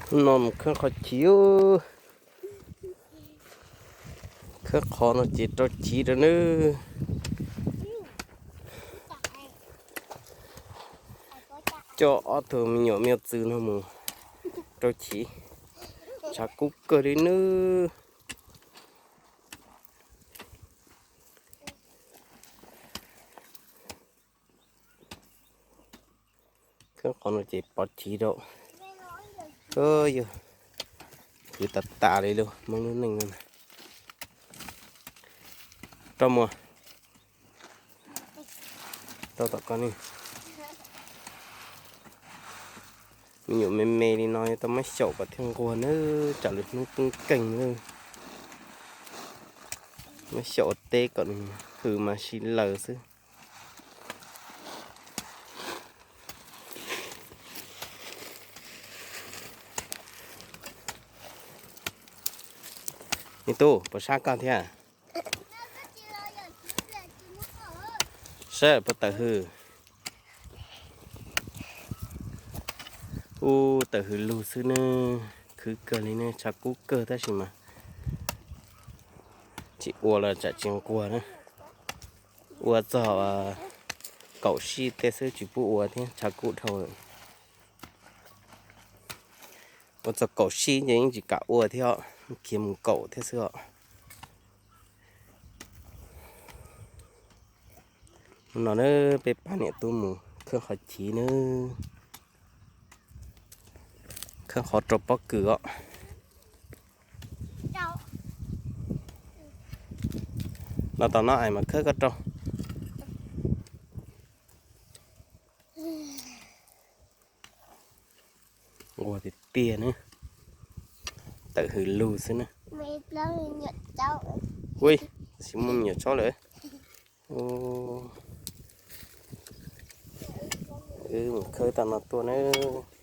Hnub no mus khawb qhov chiv. Khawb qhov no ces rau chiv rau nawb. Coj ob tug me nyuam me txwv no mus rau chiv. Tshav kub kawg li nawb. Khawb qhov no ces pov chiv rau. Yog khwv tas tas li lub Hmoob lub neej no. Rau muag, rau tom ko ne. Me nyuam me me li no tau muab xyaum kom thiaj nquag nawb, tsam lwm hnub poob keeg nawb. Muab xyaum ua teb kom nws hws mas sib laws xwb. Me tub, puas sab koj thiab? Saib puas tawm hws. Ub, tawm hws lug xwb ne. Khwv kawg li ne, tshav kub kawg tab sis mas tsis ua los tsam tsis nquag na. Ua txog kaum sij tej xwb tsis pub ua thiab, tshav kub dhau lawm. Ua txog kaum sij ces yeej tsis kam ua thiab, khiav mus kaum thiab xwb os. Hnub no na, peb pab niam tub mus khawb qhov chiv na. Khawb qhov rau pob kws os. Los tom no es mas khawb koj rau. Nquag tiag tiag na. Tawm hws lug xwb na. Ui, tsis muaj me nyuam tsaub lawm. Wb mus khawb tau no tuaj nawb.